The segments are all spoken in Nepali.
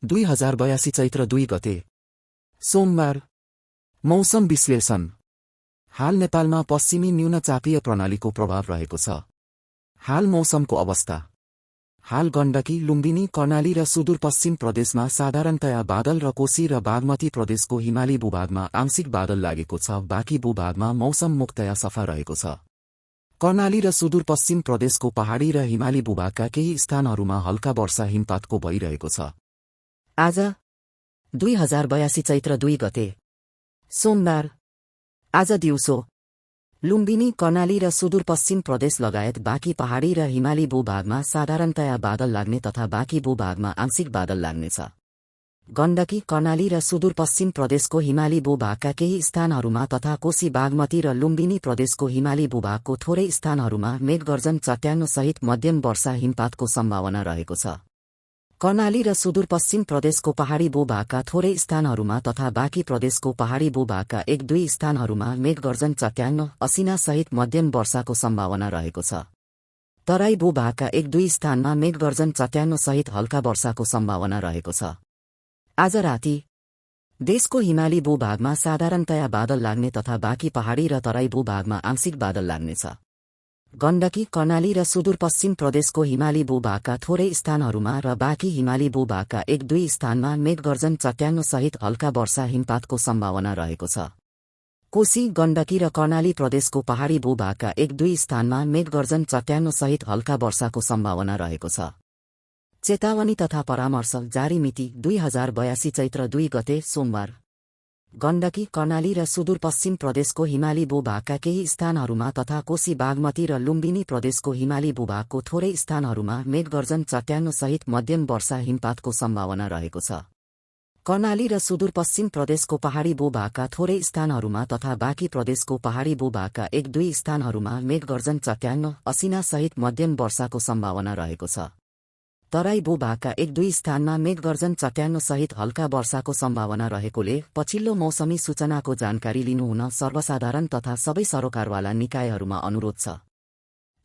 2082 चैत्र 2 गते सोमबार। मौसम विश्लेषण। हाल नेपालमा पश्चिमी न्यूनचापीय प्रणालीको प्रभाव रहेको छ। हाल मौसमको अवस्था। हाल गण्डकी, लुम्बिनी, कर्णाली र सुदूरपश्चिम प्रदेशमा साधारणतया बादल र कोशी र बागमती प्रदेशको हिमाली भूभागमा आंशिक बादल लागेको छ। बाँकी भूभागमा मौसम मुख्यतया सफा रहेको छ। कर्णाली र सुदूरपश्चिम प्रदेशको पहाडी र हिमाली भूभागका केही स्थानहरूमा हल्का वर्षा हिमपातको भइरहेको छ। आज 2082 चैत्र 2 गते सोमबार। आज दिउँसो लुम्बिनी, कर्णाली र सुदूरपश्चिम प्रदेश लगायत बाँकी पहाडी र हिमाली भूभागमा साधारणतया बादल लाग्ने तथा बाँकी भूभागमा आंशिक बादल लाग्नेछ। गण्डकी, कर्णाली र सुदूरपश्चिम प्रदेशको हिमाली भूभागका केही स्थानहरूमा तथा कोशी, बागमती र लुम्बिनी प्रदेशको हिमाली भूभागको थोरै स्थानहरूमा मेघगर्जन, चट्याङ्ग सहित मध्यम वर्षा हिमपातको सम्भावना रहेको छ। कर्णाली र सुदूरपश्चिम प्रदेशको पहाडी भूभागका थोरै स्थानहरूमा तथा बाँकी प्रदेशको पहाडी भूभागका 1-2 स्थानहरूमा मेघगर्जन, चट्याङ्ग, असिना सहित मध्यम वर्षाको सम्भावना रहेको छ। तराई भूभागका 1-2 स्थानमा मेघगर्जन, चट्याङ्ग सहित हल्का वर्षाको सम्भावना रहेको छ। आज राति देशको हिमाली भूभागमा साधारणतया बादल लाग्ने तथा बाँकी पहाडी र तराई भूभागमा आंशिक बादल लाग्नेछ। गण्डकी, कर्णाली र सुदूरपश्चिम प्रदेशको हिमाली भूभागका थोरै स्थानहरूमा र बाँकी हिमाली भूभागका 1-2 स्थानमा मेघगर्जन, चट्याङ्ग सहित हल्का वर्षा हिमपातको सम्भावना रहेको छ। कोशी, गण्डकी र कर्णाली प्रदेशको पहाडी भूभागका 1-2 स्थानमा मेघगर्जन, चट्याङ्ग सहित हल्का वर्षाको सम्भावना रहेको छ। चेतावनी तथा परामर्श जारी मिति 2082 चैत्र 2 गते सोमबार। गण्डकी, कर्णाली र सुदूरपश्चिम प्रदेशको हिमाली भूभागका केही स्थानहरूमा तथा कोशी, बागमती र लुम्बिनी प्रदेशको हिमाली भूभागको थोरै स्थानहरूमा मेघगर्जन, चट्याङ्ग सहित मध्यम वर्षा हिमपातको सम्भावना रहेको छ। कर्णाली र सुदूरपश्चिम प्रदेशको पहाडी भूभागका थोरै स्थानहरूमा तथा बाँकी प्रदेशको पहाडी भूभागका 1-2 स्थानहरूमा मेघगर्जन, चट्याङ्ग, असिना सहित मध्यम वर्षाको सम्भावना रहेको छ। तराई भूभागका 1-2 स्थानमा मेघगर्जन, चट्याङ्ग सहित हल्का वर्षाको सम्भावना रहेकोले पछिल्लो मौसमी सूचनाको जानकारी लिनुहुन सर्वसाधारण तथा सबै सरोकारवाला निकायहरूमा अनुरोध छ।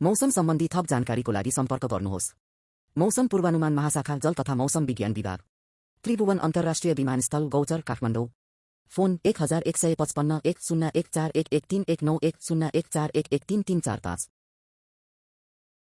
मौसम सम्बन्धी थप जानकारीको लागि सम्पर्क गर्नुहोस्। मौसम पूर्वानुमान महाशाखा, जल तथा मौसम विज्ञान विभाग, त्रिभुवन अन्तर्राष्ट्रिय विमानस्थल, गौचर, काठमाडौँ। फोन 1155 1014 113 119 1014 113 345।